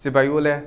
Chibai ule,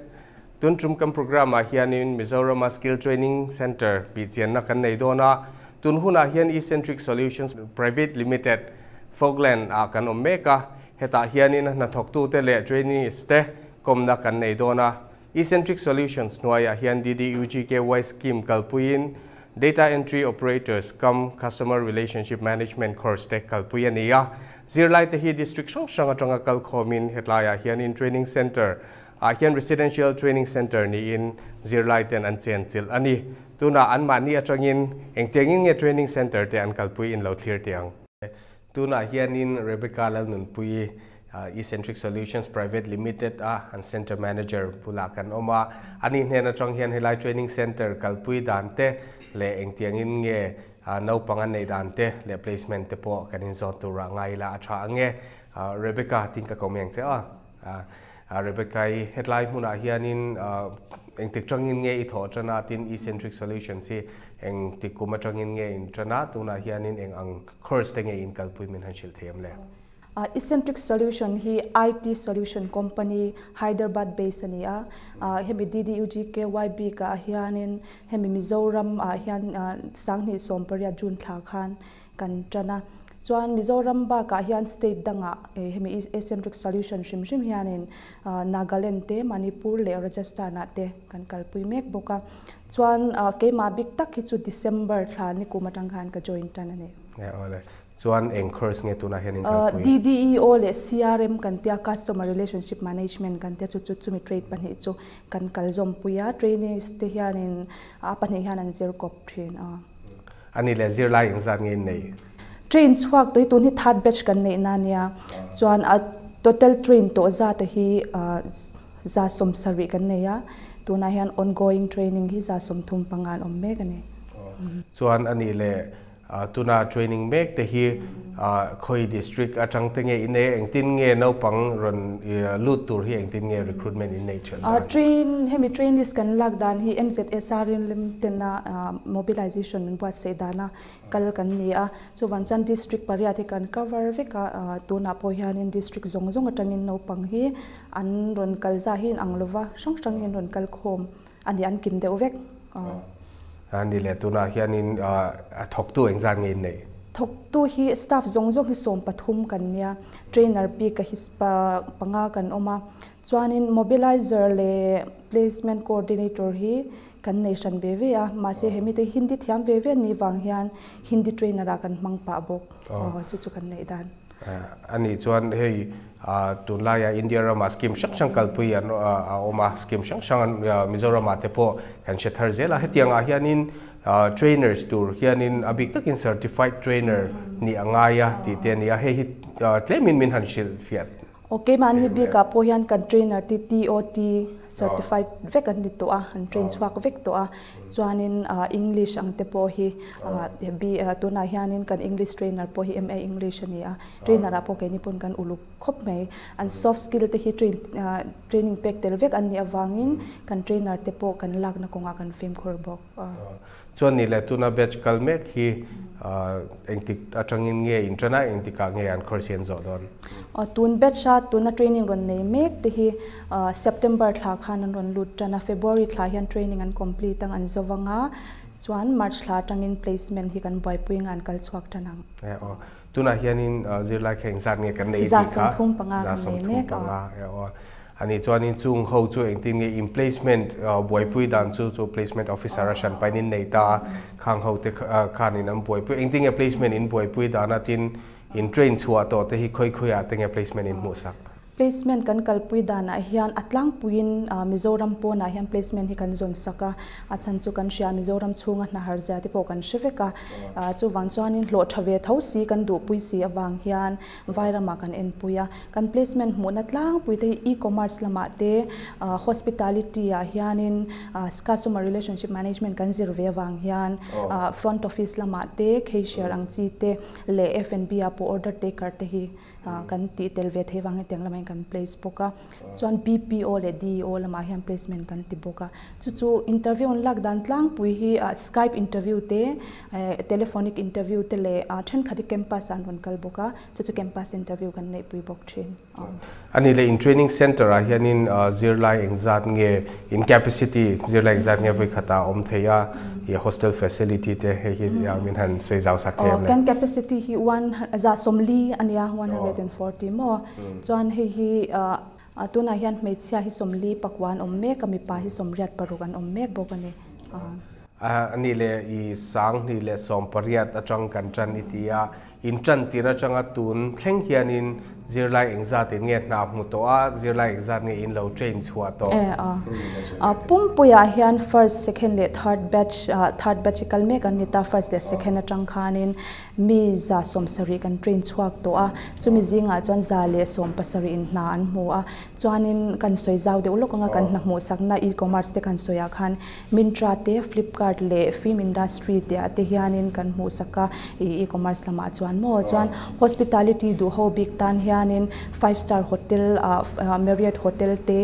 tun tum kan program ah hianin Mizorama Skill Training Centre bihchianna kan nei dawn a, tun hunah hian Eccentric Solutions Private Limited, Falkland ah kan awm mek a, hetah hianin hnathawktute leh trainees te kawmna kan nei dawn a. Eccentric Solutions hnuaiah hian DDUGKY scheme kalpuiin Data Entry Operators cum Customer Relationship Management course te kalpui a ni a. Zirlaite hi district hrang hrang atanga kal khawmin hetlaiah hianin training centre ah hian Residential Training Centre niin zirlaiten an chenchilh a ni. Tunah anmahni atangin engtiangin nge training centre te an kalpui in lo thlir teh ang. Tunah hianin Rebecca Lalnunpuii, Eccentric Solutions Private Limited a an Centre Manager bulah kan awm a. Ani hnen atang hian helai training centre kalpui dan te leh engtiangin nge naupang an neih dan te leh placement te pawh kan inzawt turah ngai ila a tha ang e. Rebecca tin ka ko mai ang che a. Rebecca-i hetlai hmunah hianin engtik tangin nge i thawh tan a tin Eccentric Solutions hi engtik kum atangin nge in tan a, tunah hianin eng ang course te nge in kalpui min han hrilh thei em le? Eccentric Solution hi IT solution company Hyderabad base a ni a, hemi DDUGKY bikah hianin hemi Mizoram ah hian sanghnih sawmpariat June thla khan kan tan a. Chuan Mizoram bakah hian state dangah hemi Eccentric Solution hrim hrim hianin Nagaland te, Manipur leh Rajasthan ah te kan kalpui mek bawk a. Chuan keimah bik tak hi chu December thla nikum atang khan ka join tan a ni. Awle. Chuan eng course nge tunah hian in kalpui? DDEO leh CRM kan tia, Customer Relationship Management kan tia, chu chu chumi trade pahnih chu kan kal zawmpui a. Trainees te hianin a pahnih hian an zir kawp thin a. A ni leh zirlai engzat nge in nei? Train chhuak tawh hi tun hi third batch kan neih na nia. Chuan a total train tawh zat hi 170 kan nei a. Tunah hian ongoing training hi 135 an awm mek a ni. Chuan a ni leh Tuna training mek te hi khawi district atang te nge in nei a, engtin nge naupang rawn lut tur hi engtin nge recruitment in nei thian dan? Train, hemi trainees kan lak dan hi MZSR in lem tena mobilization an buatsaih dana kal kan ni a, chuvang chuan district pariat hi kan cover vek a, tunah pawh hianin district zawng zawng atangin naupang hi an rawn kal zah hi inang lova hrang hrangin rawn kal khawm a ni, an kim deuh vek. A ni leh tunah hianin a thawktu engzat nge in neih? Thawktu hi staff zawng zawng hi 13 kan nia, trainer bik a hi panga kan awm a, chuanin mobilizer leh placement coordinator hi kan nei hran ve ve a, mahse hemite Hindi thiam ve ve ni vang hian Hindi trainer ah kan hmang pah bawk, chu chu kan neih dan. A nih chuan hei tunlaia India ramah scheme hrang hrang kalpui an a awm a, scheme hrang hrang an Mizoramah te pawh kan hre thar zel a, hetiang ah hianin trainers tur hianin a bik takin certified trainer nih a ngai a tih te a ni a, hei hi tlemin min han hrilh fiah. Aw keimahni bikah pawh hian kan trainer te TOT certified vek an ni tawh a, an train chhuak vek tawh a, chuanin English ang te pawh hi tunah hianin kan English trainer pawh hi MA English a ni a, trainer ah pawh keini pawn kan uluk khawp mai, an soft skill te hi train training pek tel vek an nih avangin kan trainer te pawh kan lakna kawngah kan fimkhur bawk. Chuan ni leh tuna batch kal mek hi engtik atangin nge in tan a, engtikah nge an course hi an zawh dawn? Tun batch a tuna training rawn nei mek te hi September thla khan an rawn lut tan a, February thla hian training an complete ang an zo vang a, chuan March thla atangin placement hi kan buaipui nga an kal chhuak tan ang. Aw, tunah hianin zirlai kha engzat nge kan nei tih kha? 35 kan nei mek a. 35, aw. A nih chuanin chung ho chu engtin nge in placement buaipui dan chu chu placement officer a hran pahin in nei ta a, khang ho te khanin an buaipui engtin nge placement in buaipui dan a tin in train chhuah tawh te hi khawi khawiah te nge placement in hmuhsak? Placement kan kalpui danah hian a tlangpuiin Mizoram pawnah hian placement hi kan zawn sak a, a chhan chu kan hria Mizoram chhunga hna har zia te pawh kan hre vek a, chuvang chuanin hlawh tha ve tho si kan duhpui si avang hian Vairamah kan enpui a, kan placement hmuhna tlangpui te hi e-commerce lamah te, hospitality ah hianin customer relationship management kan zir ve avang hian front office lamah te, cashier ang chi te leh F&B ah pawh order taker te hi kan tih tel ve thei vangin tiang lamah hian kan place bawk a, chuan BPO leh DEO lamah hian placement kan ti bawk a. Chu chu interview an lak dan tlangpui hi Skype interview te, telephonic interview te leh thenkhat hi campus ah an rawn kal bawk a, chu chu campus interview kan neihpui bawk thin. A nih leh in training center ah hianin zirlai engzat nge in capacity zirlai engzat nge vawi khatah a awm thei a, i hostel facility te hei hi min han sawi zau sak thei em le? Kan capacity hi one 140 a nia, 140 maw? Chuan hei hi tunah hian hmeichhia hi 44 an awm mek a, mipa hi 86 an awm mek bawk a ni. A nih leh i 2018 atang kan tan i ti a, in tan tir atanga tun thleng hianin zirlai engzat in nge hna hmu tawh a, zirlai engzat nge in lo train chhuah tawh? E a, Pumpuiah hian first, second leh third batch, third batch i kal mek an ni ta, first leh second atang khanin Mi 70 kan train chhuak tawh a, chumi zingah chuan 170 in hna an hmu a. Chuanin kan sawi zau deuh lawk anga kan hna hmuhsakna e-commerce te kan sawiah khan Myntra te, Flipkart leh film industry te ah te hianin kan hmuhsak a e-commerce lamah chuan maw. Chuan hospitality duh ho bik tan hianin five star hotel ah Marriott hotel te,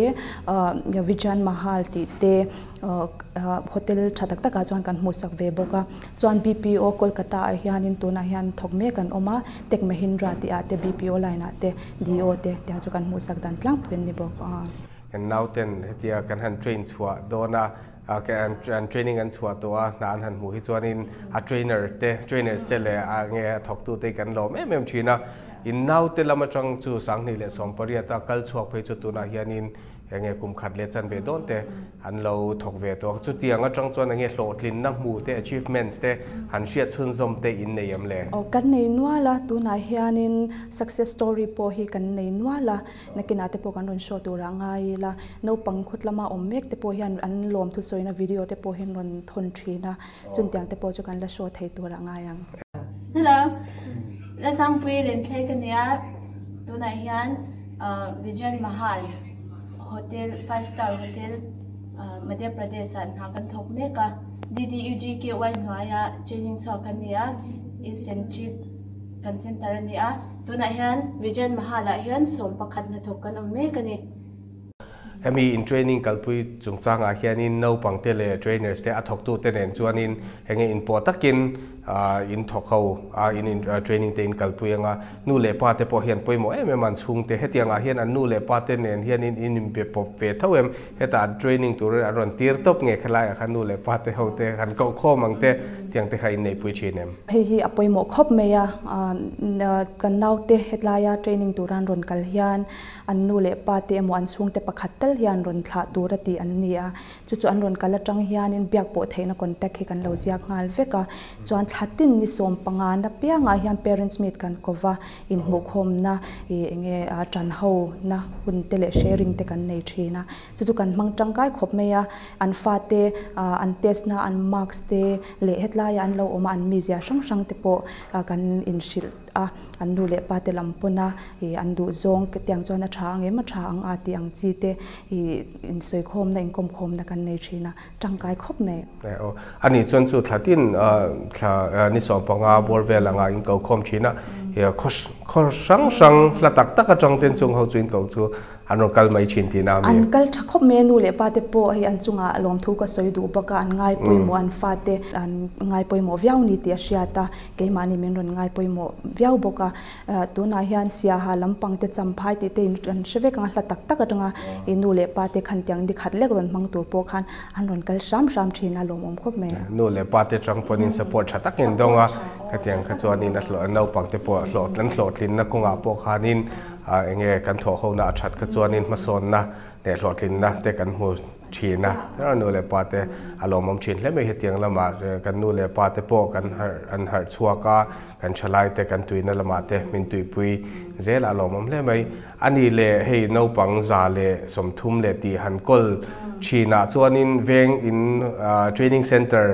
Vijan Mahal tih te, Hotel tha tak takah chuan kan hmuhsak ve bawk a, chuan BPO Kolkata ah hianin tunah hian thawk mek an awm a, Tech Mahindra tih ah te BPO line ah te DO te tiang chu kan hmuhsak dan tlangpui an ni bawk a. Kan nauten hetia kan han train chhuah dawn a, an training an chhuah tawh a, hna an han hmuh hi chuanin a trainer te, trainers te leh a nge a thawktu te hi kan lawm em em thin a. In naute lam atang chu 2018 a kal chhuak phei chu tunah hianin Enge kum khat leh chan ve dawn te an lo thawk ve tawh. Chutiang atang chuan enge hlawhtlinna hmuh te, achievements te han hriat chhunzawm te in nei em le? Aw, kan nei nual a, tunah hianin success story pawh hi kan nei nual a, nakinah te pawh kan rawn show turah ngai ila, naupang khut lama awm mek te pawh hian an lawm thusawina video te pawh hian rawn thawn thin a, chuntiang te pawh chu kan la show thei turah ngai ang. Hello, Lalsangpui Lenthlei ka nia, tunah hian Vijan Mahal Hotel, Five Star Hotel, Madhya Pradesh ah hna kan thawk mek a, DDUGKY hnuaia training chhuak kan ni a, Eccentric kan center a ni a, tunah hian Vijan Mahal ah hian 11 hnathawk kan awm mek a ni. Hemi in training kalpui chungchangah hianin naupangte leh trainers te a thawktute nen chuanin enge inpawh takin in thawk ho a, in training te in kalpui anga nu leh pa te pawh hian pawimawh em em an chhungte hetiangah hian an nu leh pa te nen hianin in inbe pawp ve tho em hetah an training turin an rawn tir tawp nge khelaiah khan nu leh pa te ho te han koh khawm ang te tiang te kha in neihpui thin em. Hei hi a pawimawh khawp mai a, kan naute hetlaia training tura an rawn kal hian An nu leh pa te emaw an chhungte pakhat tal hian rawn thlah tur a tih an ni a, chu chu an rawn kal atang hianin biak pawh theihna contact hi kan lo ziak nghal vek a, chuan thla tin ni 15 na piangah hian parents meet kan ko va, inhmuhkhawmna ih enge tan ho na hun te leh sharing te kan nei thin a, chu chu kan hmang tangkai khawp mai a, an fate an test na an marks te leh hetlaiah an lo awm a an mizia hrang hrang te pawh kan inhrilh a, an nu leh pa te lam pawn a ih an duh zawng tiang chuan a tha ang em a tha ang a tih ang chi te ih insawikhawmna inkawmkhawmna kan nei thin a, tangkai khawp mai. E aw, ani chuan chu thla tin thla ni 15 bawr vel anga inkokhawm thin a, khaw khaw hrang hrang hla tak tak atang ten chung ho chu inko chu An rawn kal mai thin tihna a mi? An kal tha khawp mai a, nu leh pa te pawh hei an chungah lawmthu ka sawi duh bawk a, an ngai pawimawh an fate an ngai pawimawh viau ni tih a hriat a, keimahni min rawn ngai pawimawh viau bawk a. Tunah hian Siaha lampang te Champhai tih te in an hre vek ang a, hla tak tak atanga i nu leh pa te khan tiang ni khat lek rawn hmang tur pawh khan an rawn kal hram hram thin a, lawmawm khawp mai. Nu leh pa te tang pawhin support tha takin dawng a, khatiang kha chuanin a hlawh naupang te pawh hlawh an hlawhtlinna kawngah pawh khanin A enge kan thawh hona a that kha chuanin hmasawnna leh hlawhtlinna te kan hmu thin a, a nu leh pa te a lawmawm thin hle mai hetiang lamah kan nu leh pa te pawh kan harh an harh chhuak a, kan thalai te kan tuina lamah te min tuipui zel a lawmawm hle mai. A ni leh hei naupang 130 leh tih han kawl thinah chuanin veng in training center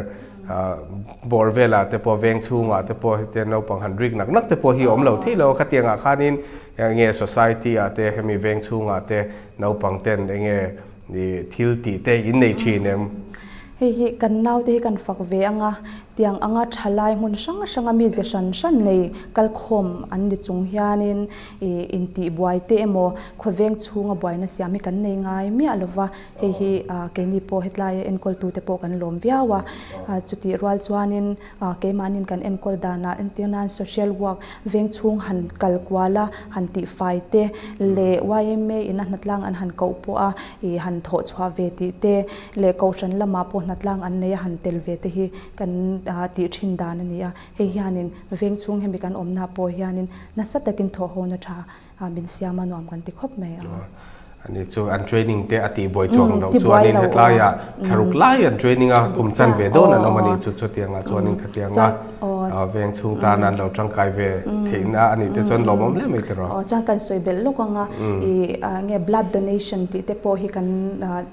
Bawr velah te pawh veng chhungah te pawh hetiang naupang han rik nak nak te pawh hi awm lo thei lo. Khatiangah khanin enge society ah te hemi veng chhungah te naupang ten enge thil tih te in nei thin em? Hei hi kan naute hi kan fak ve anga, tiang anga thalai hmun hrang hranga mize hran hran nei kalkhawm an ni chung hianin ih intihbuai te emaw khawveng chhunga buaina siam hi kan nei ngai miah lova, hei hi keini pawh hetlaia enkawltute pawh kan lawm viau a, chutih rual chuanin keimahnin kan enkawl danah entir nan social work veng chhung han kal kual a, han tihfai te leh yma ina hnatlang an han koh pawh a ih han thawh chhuah ve tih te leh kohhran lamah pawh hnatlang an nei a han tel ve te hi kan tih thin dan a ni a, hei hianin veng chhung hemi kan awmna pawh hianin nasa takin thawhhona tha min siam a nuam kan ti khawp mai a. Ani chu an training te a tihbuai chuang loh chuanin hetlaiah thlaruk lai an training a, kum chan ve dawn an awm a nih chu chutiangah chuanin khatianga veng chhung tan an lo tangkai ve theihna a nih te chuan lawmawm hle mai tiraw. Aw chuan kan sawi belh lawk anga i nge blood donation tih te pawh hi kan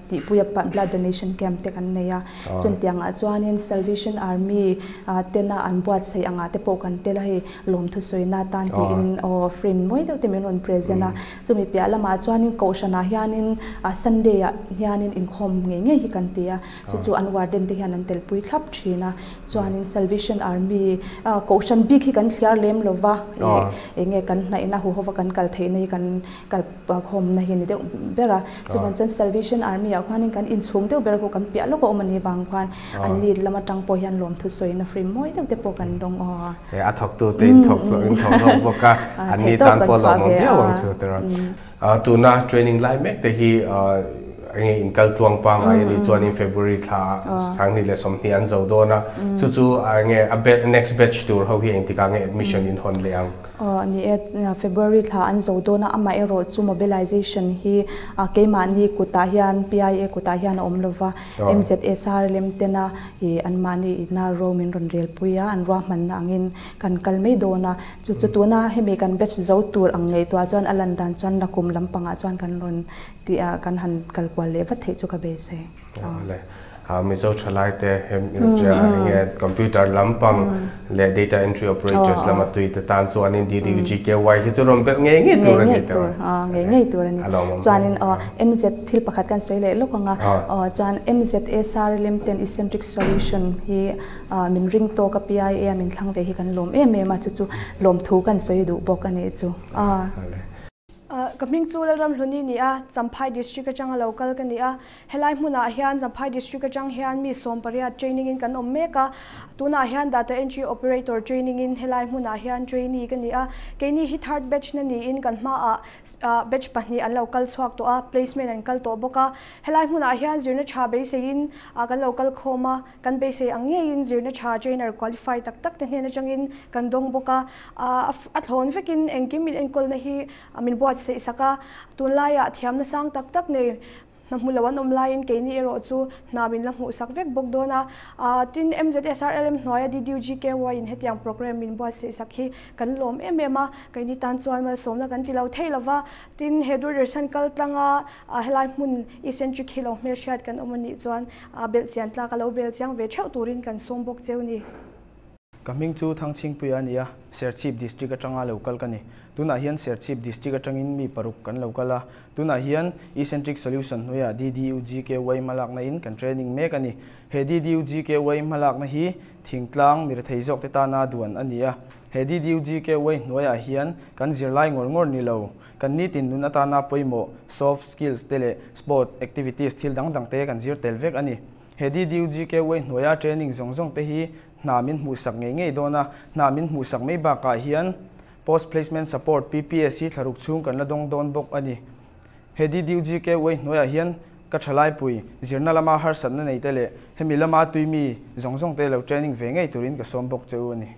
tihpuia blood donation camp te kan nei a, chutiangah chuanin Salvation Army tena an buatsaih angah te pawh kan tel a hei lawmthu sawina atan tiin aw frame mawi deuh te min rawn present a. Chumi piah lamah chuanin Kohhranah hianin Sunday ah hianin inkhawm ngei ngei hi kan ti a, chu chu an warden te hian an telpui thlap thin a, chuanin Salvation Army Kohhran bik hi kan thliar lem lo va, eng nge kan hnaihna huhova kan kal theihna hi kan kal khawmna hi a ni deuh ber a, chuvang chuan Salvation Army ah khuanin kan inchhung deuh ber khaw kan piah lawk a awm a nih vang khuan an ni lam atang pawh hian lawmthu sawina frame mawi deuh te pawh kan dawng aw a. He a thawktu te in thawk hlawh in thawk hlawk bawk a, an ni tan pawh lawmawm viau ang chu tiraw. Tuna training lai mek te hi enge in kal tluang pangngai a nih chuanin February thla 2020 an zo dawn a, chu chu enge a next batch tur ho hi engtikah nge admission in hawn leh ang? Aw ni e, February thla an zo dawn a, amaherawh chu mobilization hi keimahni kutah hian PIA kutah hian a awm lova, MZSR lem tena Ih, anmahni ina ro min rawn rel pui a, an ruahmanna angin kan kal mai dawn a, chu chu tuna hemi kan batch zo tur ang ngaihtuah chuan a lan dan chuan nakum lampangah chuan kan rawn tih a, kan han kal kual leh vat theih chu ka beisei. Awle, Mizo thalai te enge computer lampang leh data entry operators lama tui te tan chuanin DDUGKY hi chu rawn belh ngei ngei tur a ni tawh a. Ngei ngei tur a ni. Chuanin MZ thil pakhat kan sawi leh lawk ang a, chuan MZSR lem ten Eccentric Solution hi min ring tawk a PIA a min thlang ve hi kan lawm em em a, chu chu lawmthu kan sawi duh bawk a nih chu. Ka hming chu Lalramhluni ni a, Champhai District atanga lo kal ka ni a. Helai hmunah hian Champhai District atang hian mi 18 training in kan awm mek a. Tunah hian Data Entry Operator training in helai hmunah hian trainee ka ni a. Keini hi third batch na niin kan hmaah batch pahnih an lo kal chhuak tawh a, placement an kal tawh bawk a. Helai hmunah hian zirna tha beiseiin kan lo kal khawm a, kan beisei ang ngeiin zirna tha trainer qualify tak tak te hnen atangin kan dawng bawk a. A thlawn vekin engkim min enkawlna hi min buatsaih sak a, tunlaiah thiamna sang tak tak nei Hna hmu lo an awm laiin keini erawh chu hna min la hmuhsak vek bawk dawn a. Tin, MZSRLM hnuaia DDUGKY in hetiang program min buatsaihsak hi kan lawm em em a, keini tan chuan malsawmna kan ti lo thei lo va. Tin, he Doordarshan kal tlanga helai hmun eccentric hi lo hmelhriat kan awm a nih chuan belhchian tlak a lo bel chiang ve theuh turin kan sawm bawk cheu ni. Ka hming chu Thangchhingpuia a ni a, Serchhip District atanga lo kal ka ni. Tunah hian Serchhip District atangin mi paruk kan lo kal a. Tunah hian Eccentric Solution hnuaiah DDUGKY hmalakna in kan training mek a ni. He DDUGKY hmalakna hi thingtlang mirethei zawkte tana duan a ni a. He DDUGKY hnuaiah hian kan zirlai ngawr ngawr ni lo, kan nitin nun atana pawimawh soft skills te leh sport activities thil dang dangte kan zir tel vek a ni. He DDUGKY hnuaia training zawng zawng te hi hna min hmuhsak ngei ngei dawn a, hna min hmuhsak mai bakah hian Post Placement Support, PPS, hi thlaruk chhung kan la dawng dawn bawk a ni. He DDUGKY hnuaiah hian ka thalaipui, zirna lama harsatna nei te leh hemi lama tuimi zawng zawng te lo training ve ngei turin ka sawm bawk che u a ni.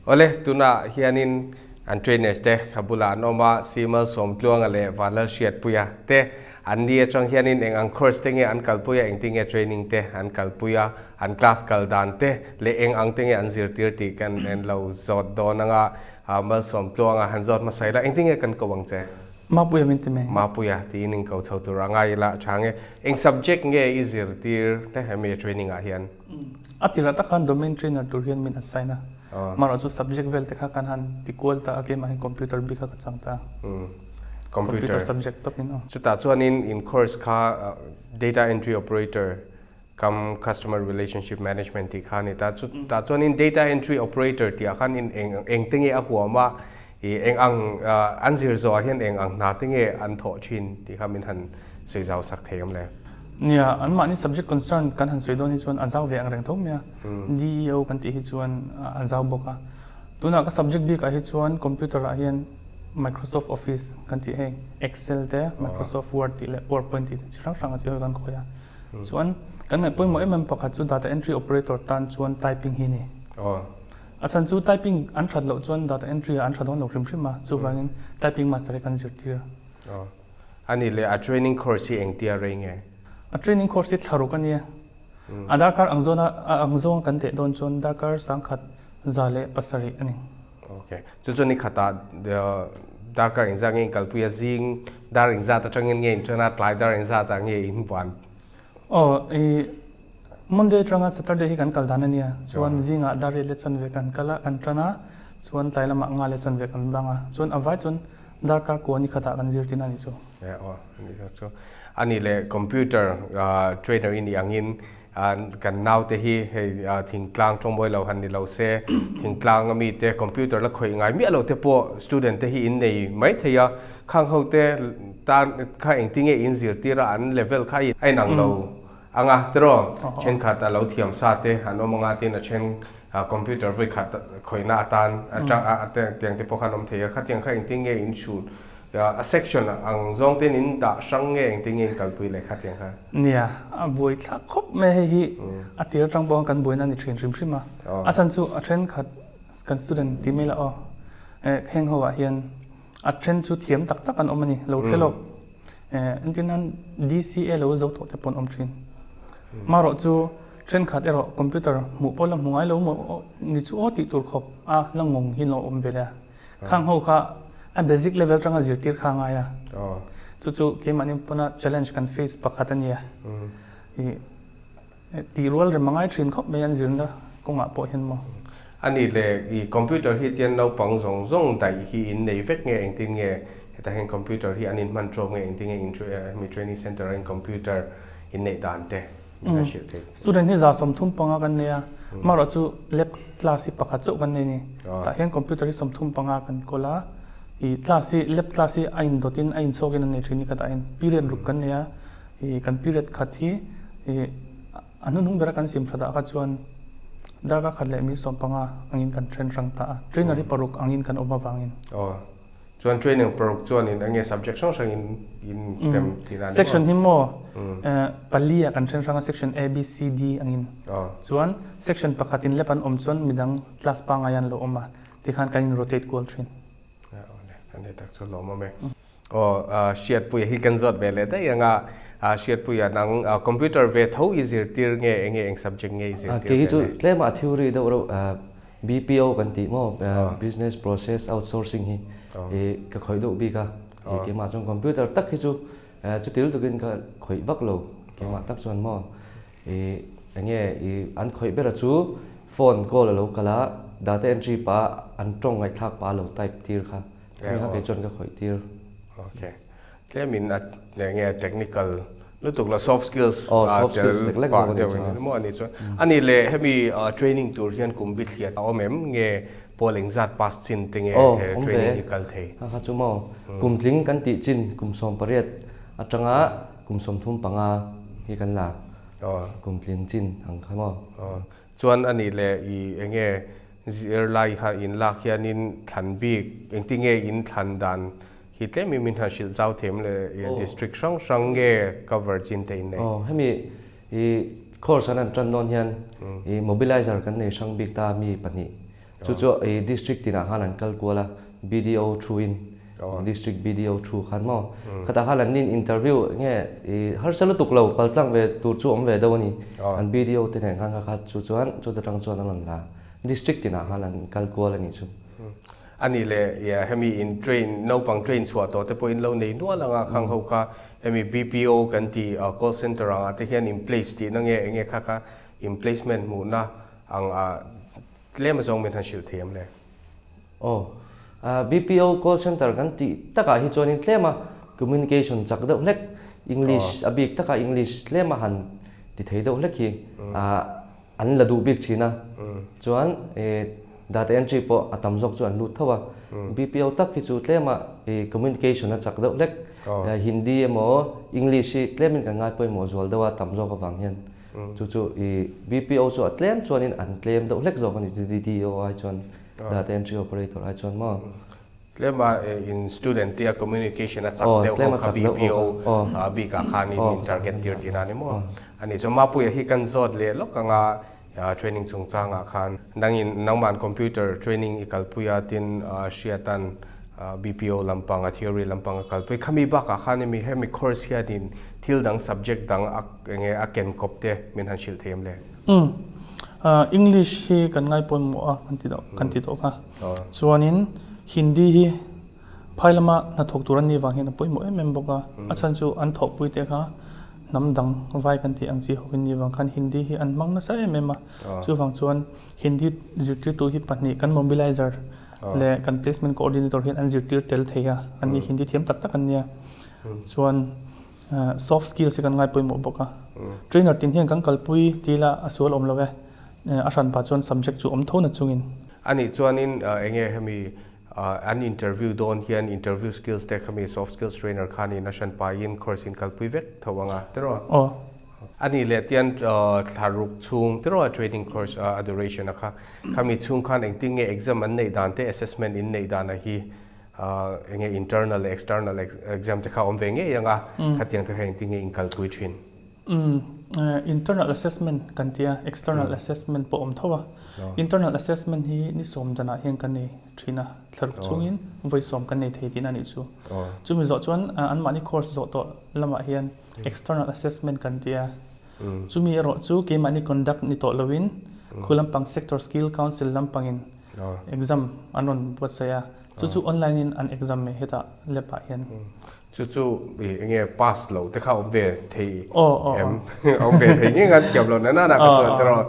Awle, tunah hianin an trainers te kha bulah an awm a, Simal Sawmtluanga leh Vanlalhriatpuia te an ni atang hianin eng ang course te nge an kalpui a, engtin nge training te an kalpui a, an class kal dan te leh eng ang te nge an zirtir tih kan en lo zawt dawn anga Malsawmtluanga han zawt hmasa ila, engtin nge kan ko ang che? Mapuia min ti mai. Mapuia tiin in ko chho tur a ngai ila a tha nge. Eng subject nge i zirtir te hemi training ah hian? A tirah tak khan domain trainer tur hian min assign a, amaherawh chu subject vel te kha kan han ti kual ta a, keimah hian computer bik kha ka chang ta a. Computer subject tawp in aw. Chutah chuanin in course kha data entry operator. Cum Customer Relationship Management tih kha a ni ta. Chutah chuanin Data Entry Operator tih ah khan in eng eng te nge a huam a, ih eng ang an zir zawh ah hian eng ang hna te nge an thawh thin tih kha min han sawi zau sak thei awm le. Nia, anmahni subject concern kan han sawi dawn hi chuan a zau ve ang reng tho mai a, DEO kan tih hi chuan a zau bawk a. Tunah ka subject bik ah hi chuan computer ah hian Microsoft Office kan tih hei Excel te, Microsoft Word tih leh PowerPoint tih te chi hrang hrang a chi ho kan khawih a. Chuan kan ngaih pawimawh em em pakhat chu data entry operator tan chuan typing hi a ni. A chhan chu typing an that loh chuan data entry ah an tha dawn lo hrim hrim a, chuvangin typing master hi kan zirtir. A ni leh a training course hi engtia rei nge? A training course hi thla ruk a nia. A darkar ang zawna ang zawng kan teh dawn chuan darkar 1037 a ni. Ok. Chu chu ni khatah darkar engzat nge in kalpui a, zing dar engzat atangin nge in ṭan a, tlai dar engzat ah nge in buan? Aw, i Monday atanga Saturday hi kan kal dan a nia. Chuan zingah dar riat leh chanve kan kal a, kan ṭan a, chuan tlai lamah nga leh chanve kan bang a. Chuan a vai chuan darkar kua ni khatah kan zir tin a ni chu. Aw, a ni chu. A nih leh computer trainer i nih angin Kan naute hi hei thingtlang tawngbawi lo han ni lo se, thingtlang ami te computer la khawih ngai miah lo te pawh student te hi in nei mai thei a, khang ho te tan kha engtinge in zirtir a an level kha a inang lo ang a tiraw? Thenkhat a lo thiam sa te an awm anga tin a then computer vawi khat khawihna atan tiang te pawh kha an awm thei a, khatiang kha engtinge in chhut A section ang zawng ten in dah hrang nge engtin nge in kalpui leh kha tiang kha? Nia, a buai thlak khawp mai hei hi a tir atang pawh kan buaina a ni thin hrim hrim a. A chhan chu a thenkhat kan student ti mai la aw, heng ho ah hian a then chu thiam tak tak an awm a ni, lo hre lawk. Engtin nan DCA lo zo tawh te pawh an awm thin. Marawh chu thenkhat erawh computer hmuh pawh la hmu ngai lo maw ni chu aw tih tur khawp a la ngawng hi lo awm ve le a. Khang ho kha a basic level atanga zirtir kha a ngai a. Chu chu keimahni pawna challenge kan face pakhat a nia. I tih rual rem a ngai thin khawp mai an zirna kawngah pawh hian maw. A nih leh i computer hi tian naupang zawng zawng daih hi in nei vek nge engtin nge hetah hian computer hi an inhman tawk nge engtin nge in hemi training center a in computer in neih dan te. Min han hrilh thei. Student hi 35 kan nei a, amaherawh chu lab class hi pakhat chauh kan nei a ni. Tah hian computer hi 35 kan kawl a, ih class hi lab class hi a indawt in a inchhawk in an nei thin ni khatah hian period ruk kan nei a, ih kan period khat hi ih a hnuhnung bera kan sim that ah kha chuan darkar khat leh mi 15 angin kan then hrang ta a, trainer hi paruk angin kan awm avangin. Chuan training paruk chuanin eng nge subject hrang hrang in in sem tih na ni maw? Section hi maw pali ah kan then hrang a section A, B, C, D angin. Chuan section pakhat in lep an awm chuan midang class pangai an lo awm a tikhan kan in rotate kual thin. Ani tak chu lawm awm e. Aw Hriatpuia hi kan zawt ve leh daih ang a, Hriatpuia nang computer ve tho i zirtir nge eng nge eng subject nge i zirtir ve le? Kei hi chu tlem a theory deuh reuh BPO kan tih maw, Business Process Outsourcing hi ka khawih deuh bik a, keimah chuan computer tak hi chu chutil tukin ka khawih vak lo, keimah tak chuan maw enge an khawih ber a chu phone call a lo kal a, data entry pah an tawng ngaihthlak pah a lo type tir kha, khami kha kei chuan ka khawih tir. Okay. Tlemin a enge technical lutuk lo soft skills a tel pah deuh in maw ani chuan ani leh hemi training tur hian kum bi thliat a awm em nge pawl engzat pass chin te nge he training hi kal thei. Ha kha chu maw kum tling kan tih chin kum 18 atanga kum 35 hi kan la kum tling chin ang kha maw. Chuan ani leh i enge zirlai kha in lak hianin thlan bik engtinge in thlan dan Hi tlem in min han hrilh zau them le district hrang hrang nge cover chin te in nei? Aw, hemi i course an han tan dawn hian i mobilizer kan nei hrang bik ta mi pahnih. Chu chu i district tinah khan an kal kual a, BDO thu in, district BDO thu khan maw. Khatah khan an nin interview nge i harsa lutuk lo paltlang ve tur chu awm ve deuh a ni. An BDO te nen khan kha kha chu chuan chuta tang chuan an rawn la. District tinah khan an kal kual a nih chu. A nih leh hemi in train naupang train chhuah tawh te pawh in lo nei nual ang a, khang ho kha hemi BPO kan tih call center ang ah te hian in place tihna nge enge kha kha in placement hmuhna ang ah tlem azawng min han hrilh thei em le? Aw, BPO call center kan tih takah hi chuanin tlema communication chak deuh hlek English a bik takah English tlema han ti thei deuh hlek hi an la duh bik thin a chuan data entry pawh a tam zawk chu an lut tho a BPO tak hi chu tlema communication a chak deuh hlek Hindi emaw English hi tlemin kan ngai pawimawh zual deuh a tam zawk avang hian chu chu BPO chu a tlem chuanin an tlem deuh hlek zawk a ni DDO ai chuan data entry operator ai chuan maw. Tlema in student te a communication a chak deuh ho kha BPO bikah khanin in target tir tihna a ni maw? Ani chuan Mapuia hi kan zawt leh lawk anga training chungchangah khan nangin nangman computer training i kalpui a tin hriatan BPO lampanga theory lampanga kalpui khami bakah khan hemi hemi course hianin thil dang subject dang a enge a ken kawp te min han hrilh thei em le? Umm English hi kan ngaipawimawh a kan ti kan ti tawh kha. Chuanin Hindi hi phai lama hnathawk tur an nih vang hian a pawimawh em em bawk a, a chhan chu an thawhpui te kha hnam dang vai kan tih ang chi ho in nih vang khan Hindi hi an hmang nasa em em a, chuvang chuan Hindi zirtirtu hi pahnih kan mobilizer leh kan placement coordinator hian an zirtir tel thei a, an ni Hindi thiam tak tak an nia. Chuan soft skills hi kan ngai pawimawh bawk a, trainer tin hian kan kalpui tih ila a sual awm lo e. A hranpa chuan subject chu awm tho na chungin. Anih chuanin enge hemi an interview dawn hian interview skills te khami soft skills trainer khanin a hranpain course in kalpui vek tho anga tiraw? Aw. Anih leh tian thla ruk chhung tiraw training course a duration a kha khami chhung khan engtin nge exam an neih dan te assessment in neih dan a hi enge internal leh external exam te kha awm ve ngei anga khatiang te kha engtin nge in kalpui thin? Umm internal assessment kan tia external assessment pawh awm tho a. Internal assessment hi ni sawm danah hian kan nei thin a, thlaruk chungin vawi sawm kan nei thei tihna a nih chu. Chumi zawh chuan anmahni course zawh tawh lamah hian external assessment kan tia. Chumi erawh chu keimahni conduct ni tawh loin khu lampang sector skill council lampangin exam an rawn buatsaih a, chu chu online in an exam mai hetah lab ah hian. Chu chu enge pass lo te kha awm ve thei em? Awm ve thei nge ngan thiam lo na na ka chuan tiraw.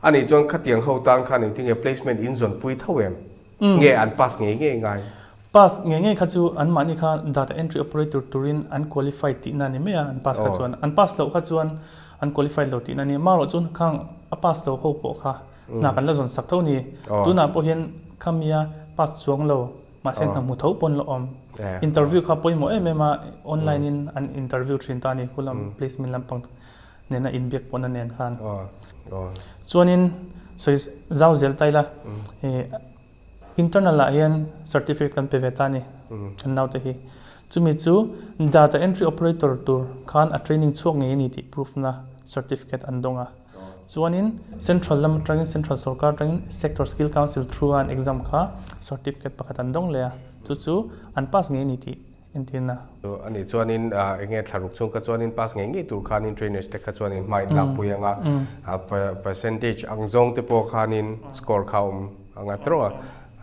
Ani chuan khatiang ho tan khan engtin nge placement in zawn pui tho em? Nge an pass ngei ngei ngai? Pass ngei ngei kha chu an mahni kha data entry operator turin an qualified tihna a ni mai a, an pass kha chuan. An pass loh kha chuan an qualified lo tihna a ni. Amaherawh chuan khang a pass lo ho pawh kha hna kan la zawn sak tho a ni. Tunah pawh hian khamia pass chuang lo Mahse hna hmu tho pawn la awm. Interview kha pawimawh em em a, online in an interview thin ta a ni, khulam placement lampang nena inbiak pawhna nen khan. Chuanin sawi zau zel ta ila, internal ah hian certificate kan pe ve ta a ni, kan naute hi. Chumi chu data entry operator tur khan a training chhuak ngei a ni tih proof na certificate an dawng a. Chuanin Central lam atangin Central sorkar atangin Sector Skill Council through a an exam kha certificate pakhat an dawng leh a, chu chu an pass ngei a ni tih entirna. Ani chuanin enge thlaruk chhung kha chuanin pass ngei ngei tur khanin trainers te kha chuanin hma in lakpui anga percentage ang zawng te pawh khanin score kha awm anga tawrh a,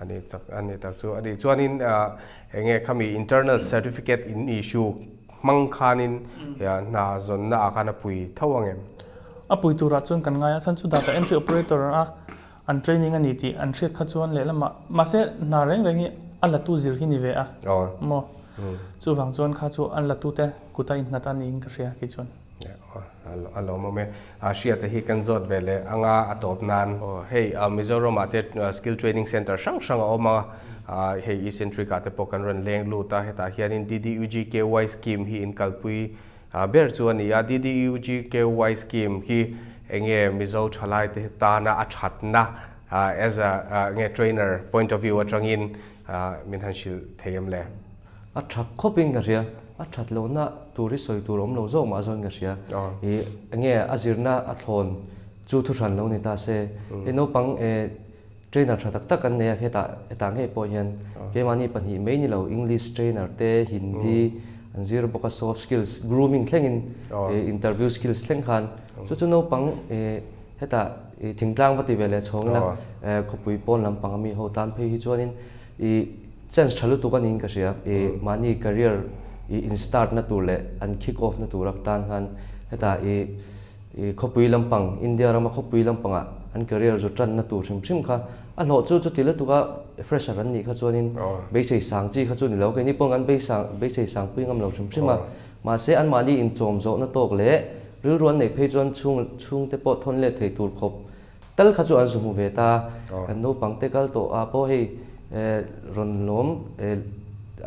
ani chak ani tak chu ani chuanin enge khami internal certificate in issue Hmang khanin hna zawnna ah khan a pui tho ang em? A pui turah chuan kan ngai a, chhan chu data entry operator a an training a ni tih an hriat kha chuan lehlamah mahse hna reng reng hi a latu zir hi ni ve a maw? Chuvang chuan kha chu an latute kuta innghat a niin ka hria kei chuan. A lawmawm e. Hriata hi kan zawt ve leh anga a tawp nan. Hei Mizoram ah te skill training center hrang hrang a awm a, hei Eccentric ah te pawh kan rawn leng lut a, hetah hianin DDUGKY scheme hi in kalpui ber chu a ni a, DDUGKY scheme hi enge Mizo thalai te tana a thatna as a nge trainer point of view atangin min han hrilh thei em le? A that khawpin ka hria, a that lohna tur hi sawi tur awm lo zawk mah zawkin ka hria. I enge a zirna a thlawn chu thu hran lo ni ta se. I naupang e trainer tha tak tak an nei a, hetah hetah ngei pawh hian keimahni pahnih mai ni lo English trainer te, Hindi an zir bawk a, soft skills, grooming thlengin interview skills thleng khan chu chu naupang e hetah i thingtlang va ti ve leh chhawng ila khawpui pawn lampang ami ho tan phei hi chuanin i Chance tha lutuk a niin ka hria. I mahni career i in start na tur leh an kick off na tur ak tan khan hetah i i khawpui lampang, India rama khawpui lampangah an career zu tan na tur hrim hrim kha a hlawh chu chuti lutuk a fresher an nih kha chuanin beisei sang chi kha chu ni lo. Keini pawh an beisang beisei sang pui ngam lo hrim hrim a. Mahse anmahni inchawm zawhna tawk leh Rilru an neih phei chuan chhung chhungte pawh thawn let thei tur khawp tal kha chu an zu hmu ve ta. Kan naupang te kal tawh ah pawh hei rawn lawm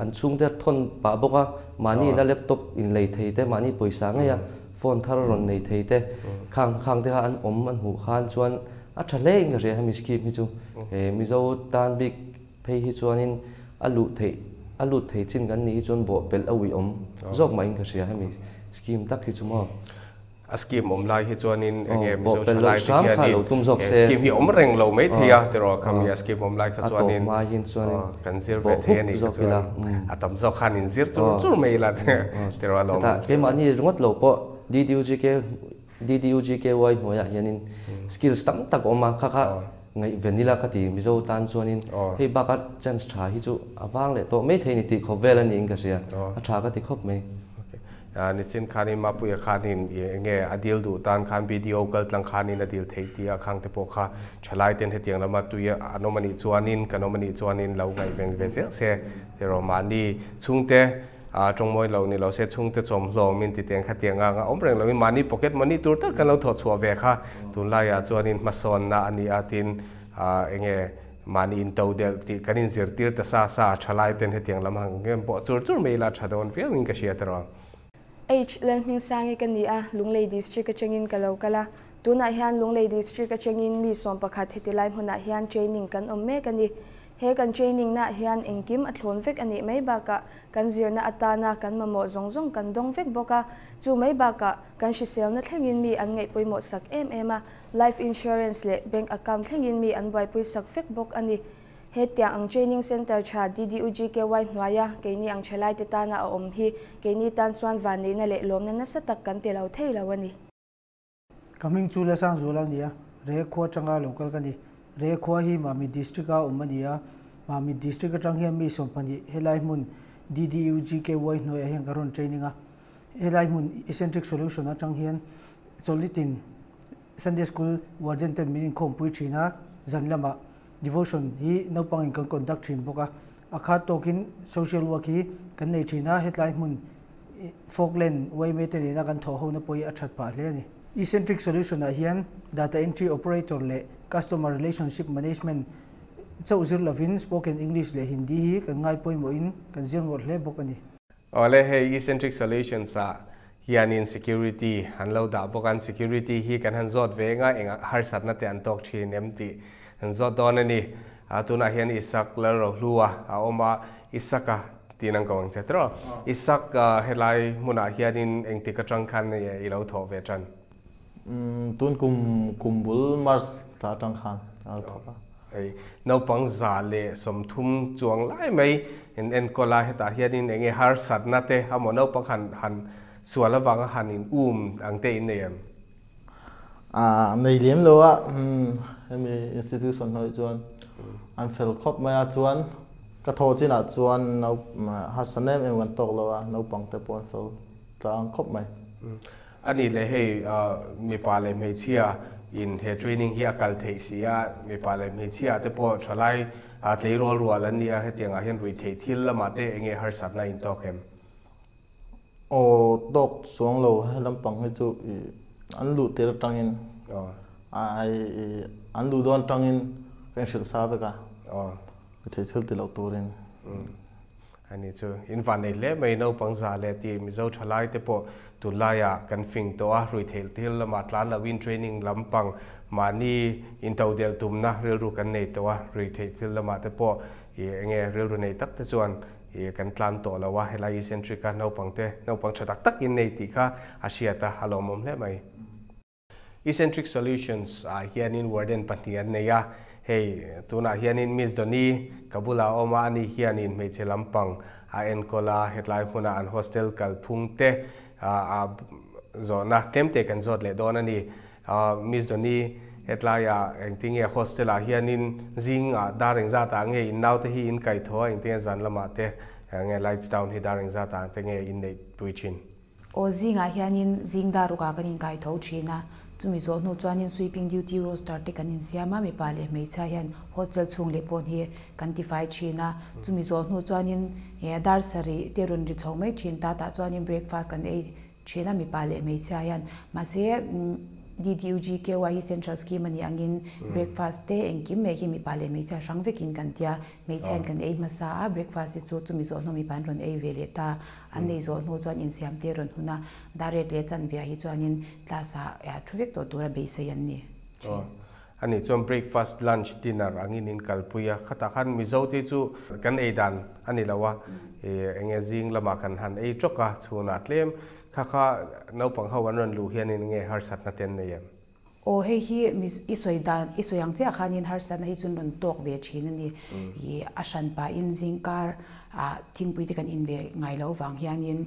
an chhungte thawn pah bawk a, mahni ina laptop in lei thei te, mahni pawisa ngei a phone thar rawn nei thei te khang khang te kha an awm an hmuh khan chuan a tha hle in ka hria hemi scheme hi chu. Mizo tan bik phei hi chuanin a luh theih a lut thei chin kan nih hi chuan bawh pelh a uih awm zawk mah in ka hria hemi scheme tak hi chu maw. A scheme awm lai hi chuanin enge Mizo thalai te hianin he scheme hi awm reng lo mai thei a tiraw khami a scheme awm lai kha chuanin kan zir ve thei a nih kha chuan a tam zawk khan in zir chur chur mai ila tiraw alawm. Keimahni ringawt lo pawh DDUGK DDUGKY hnuaiah hianin skills tam tak a awm a, kha kha ngaihven ila ka ti Mizo tan chuanin hei baka chance tha hi chu a vang leh tawh mai thei ni tih khawp vel a niin ka hria, a tha ka ti khawp mai. Nichin khanin Mapuia khanin enge a dil duh tan khan BDO kal tlang khanin a dil theih tih a khang te pawh kha thalai ten hetiang lama tui an awm a nih chuanin kan awm a nih chuanin lo ngaihven ve zel se tiraw mahni chhungte A tawngmawi lo ni lo se chhungte chawmhlawm in ti teng kha tiang ang a awm reng lo in mahni pocket money tur tak kan lo thawh chhuah ve kha tunlaiah chuanin hmasawnna a ni a tin enge mahni in to delh tih kan in zirtir ta sa sa a thalai ten hetiang lam hang em pawh chur chur mai ila tha dawn viau in ka hria tawh. H Lalhmingsangi ka ni a, Lunglei District atangin ka lo kal a. Tunah hian Lunglei District atangin mi 11 heti lai hmunah hian training kan awm mek a ni. He kan training naah hian engkim a thlawn vek a nih mai bakah kan zirna atana kan mamawh zawng zawng kan dawng vek bawk a, chu mai bakah kan hriselna thlengin mi an ngaih pawimawh sak em em a, life insurance leh bank account thlengin mi an buaipui sak vek bawk a ni. He tiang ang training center tha DDUGKY hnuaia keini ang thalaite tana a awm hi keini tan chuan vanneihna leh lawmna nasa tak kan ti lo thei lo a ni. Ka hming chu Lasangzuala a ni a, Rekhua atanga lo kal ka ni. Rekhua hi Mamit District a awm a ni a, Mamit District atang hian mi 12 helai hmun DDUGKY hnuaiah hian ka rawn training a. Helai hmun Eccentric Solution atang hian chawlhlitin Sunday School warden ten min inkhawmpui thin a, zan lamah devotion hi naupangin kan conduct thin bawk a. A khat tawkin social work hi kan nei thin a, hetlai hmun Falkland yma te nena kan thawh hona pawh hi a that phah hle a ni. Eccentric Solution ah hian Data Entry Operator leh Customer Relationship Management chauh zir lovin Spoken English leh Hindi hi kan ngai pawimawhin kan zir ngawt hle bawk a ni. Awle hei Eccentric Solutions ah hianin Security an lo dah bawk a, an Security hi kan han zawt ve eng a, eng harsatna te an tawk thin em tih an zawt dawn a ni. Tunah hian Isak Lalrohlua a awm a, Isaka Tin ang ko ang che tiraw. Isak helai hmunah hianin engtik atang khan i lo thawh ve tan? Tun kum kum bul March thla atang khan a lo thawk a. Hei naupang 130 chuang lai mai in enkawl a, hetah hianin enge harsatna te amaw naupang han han sual avanga han in um ang te in nei em? Nei lem lo a, hemi institution hnuaiah chuan an fel khawp mai a, chuan ka thaw chinah chuan harsa nem em kan tawk lo a, naupang te pawh an fel tlang khawp mai. A nih leh hei mipa leh hmeichhia in he training hi a kal theih si a, mipa leh hmeichhia te pawh thalai tleirawl rual an ni a, hetiang ah hian ruihtheih thil lamah te enge harsatna in tawk em? Aw tawk chuang lo he lampang hi chu i an luh tir atangin an luh dawn atangin ka inhrilh sa vek a thei thil ti loh turin. Ani chu in van nei hle mai naupang za leh tih Mizo thalai te pawh tunlaiah kan fing tawh a, ruihtheih thil lamah tlan loin training lampang mahni intodelh tumna rilru kan nei tawh a, ruihtheih thil lamah te pawh i enge rilru nei tak te chuan I kan tlan tawh lo a, helai eccentric a naupang te, naupang tha tak tak in nei tih kha a hriat a, a lawmawm hle mai. Eccentric Solutions ah hianin warden pahnih an nei a, hei tunah hianin Miss Doni ka bulah a awm a, ani hianin hmeichhe lampang a enkawl a, hetlai hmuna an hostel kalphung te a zawhna tlemte kan zawt leh dawn a ni. Miss Doni, hetlaiah engtinge hostel ah hianin zing ah dar engzat ah nge in naute hi in kai tho a, engtinge zan lamah te nge lights down hi dar engzat ah te nge in neih pui thin? Aw zingah hianin zing dar rukah kan in kai tho thin a, chumi zawh hnu chuanin sweeping duty roster te kan insiam a, mipa leh hmeichhia hian hostel chhung leh pawn hi kan tifai thin a, chumi zawh hnu chuanin dar sarih te rawn ri chho mai thin, ta tah chuanin breakfast kan ei. thin a mipa leh hmeichhia hian mahse DDUGKY hi central scheme a nih angin breakfast te engkim mai hi mipa leh hmeichhia hrang vekin kan tia hmeichhia in kan ei hmasa a breakfast hi chu chumi zawh hnu mipa an rawn ei ve leh ta an ei zawh hnu chuan insiam te rawn hun a dar ret leh chanve ah hi chuanin class ah thu vek tawh tura beisei an ni thin. Ani chuan breakfast, lunch, dinner angin in kalpui a, khatah khan Mizo te chu kan ei dan a ni lo a, enge zing lamah kan han ei tawk a, chhunah tlem kha kha naupang ho an rawn luh hianin enge harsatna te an nei em? Aw hei hi i sawi dan, i sawi ang chiah khanin harsatna hi chu rawn tawk ve thin a ni. I a hran pahin zingkar ah thingpui te kan in ve ngai lo vang hianin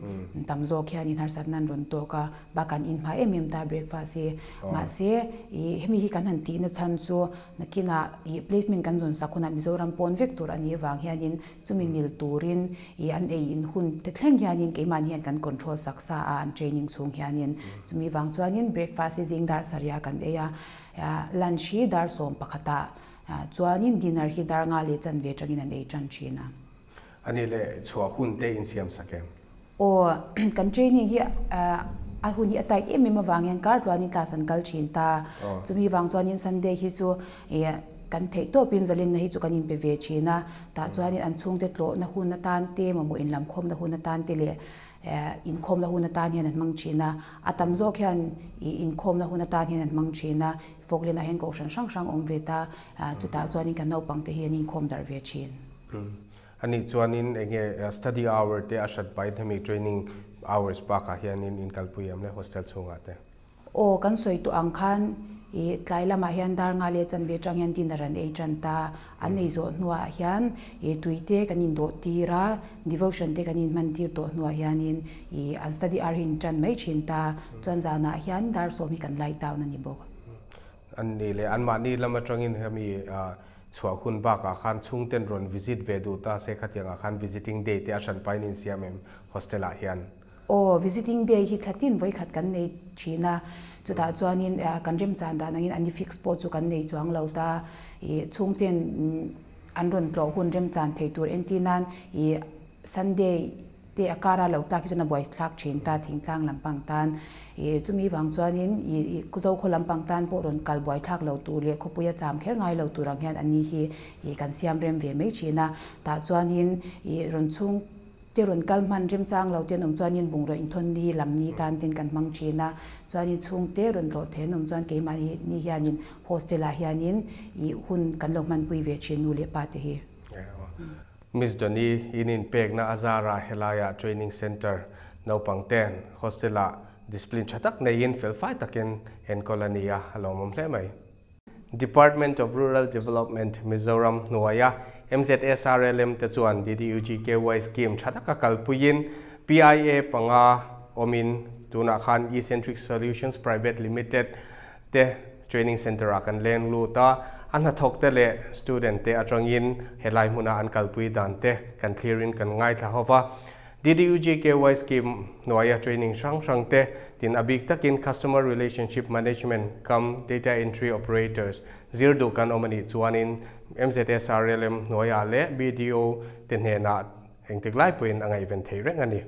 tam zawk hianin harsatna an rawn tawk a, bak kan in hma em em ta breakfast hi. Mahse ih hemi hi kan han tihna chhan chu nakinah ih placement kan zawn sak hunah Mizoram pawn vek tur a nih vang hianin chumi mil turin ih an ei in hun te thleng hianin keimahni hian kan control sak sa a an training chhung hianin. Chumi vang chuanin breakfast hi zing dar sarih ah kan ei a, lunch hi dar 11ah Chuanin dinner hi dar nga leh chanve atangin an ei tan thin a. A nih leh chhuah hun te insiam sak em? Aw, kan training hi a hun hi a tight em em avang hian kar tluanin class an kal thin ta. Chumi vang chuanin Sunday hi chu kan theih tawpin zalenna hi chu kan inpe ve thin a. Tah chuanin an chhungte tlawhna hun atan te, mamawh inlamkhawmna hun atan te leh inkhawmna hun atan hian an hmang thin a. A tam zawk hian inkhawmna hun atan hian an hmang thin a. Fawklenah hian kohhran hrang hrang awm ve ta, chutah chuanin kan naupangte hi an inkhawm darh ve thin. Anih chuanin enge study hour te a hrat pahin hemi training hours bakah hianin in kalpui em le hostel chhungah te? Aw, kan sawi tawh ang khan i tlai lamah hian dar nga leh chanve atang hian dinner an ei tan ta. An ei zawh hnuah hian i tui te kan indawh tir a, devotion te kan inhman tir tawh hnuah hianin i an study hour hi in tan mai thin ta. Chuan zanah hian dar 10 hi kan light down a ni bawk. An ni leh anmahni lam atangin hemi chhuah hun bakah khan chhungten rawn visit ve duh ta se khatiangah khan visiting day te a hran pahin insiam em hostel ah hian? Aw, visiting day hi thla tin vawikhat kan nei thin a, chutah chuanin kan remchan dan angin an i fix pawh chu kan nei chuang lo ta. I chhungten an rawn tlawh hun remchan thei tur entir nan i Sunday te a kara lo tlak hi chuan a buaithlak thin ta thingtlang lampang tan. I chumi vang chuanin i Zokhaw lampang tan pawh rawn kal buaithlak lo tur leh khawpui a cham kher ngai lo tur ang hian ani hi i kan siam rem ve mai thin a. Tah chuanin i rawn chhung te rawn kal hman remchang lo te an awm chuanin bungraw inthawn ni lam ni tan ten kan hmang thin a. Chuanin chhungte rawn tlawh thei an awm chuan keimahni ni hianin hostel ah hianin i hun kan lo hmanpui ve thin nu leh pa te hi. Miss Doni in inpekna a zarah helaiah training centre naupang ten hostel ah discipline tha tak neiin felfai takin enkawl a ni a, a lawmawm hle mai. Department of Rural Development Mizoram hnuaia MZSRLM te chuan DDUGKY scheme tha taka kalpuiin PIA panga awmin tunah khan Ecentric Solutions Private Limited te training centre ah kan leng lut a, a hnathawk te leh student te atangin helai hmuna an kalpui dan te kan thlir in kan ngaithla ho va. DDUGKY scheme hnuaia training hrang hrang te tin a bik takin Customer Relationship Management cum Data Entry Operators zir duh kan awm a nih chuanin MZSRLM hnuaiah leh BDO te hnenah engtik lai pawhin a ngaihven thei reng a ni.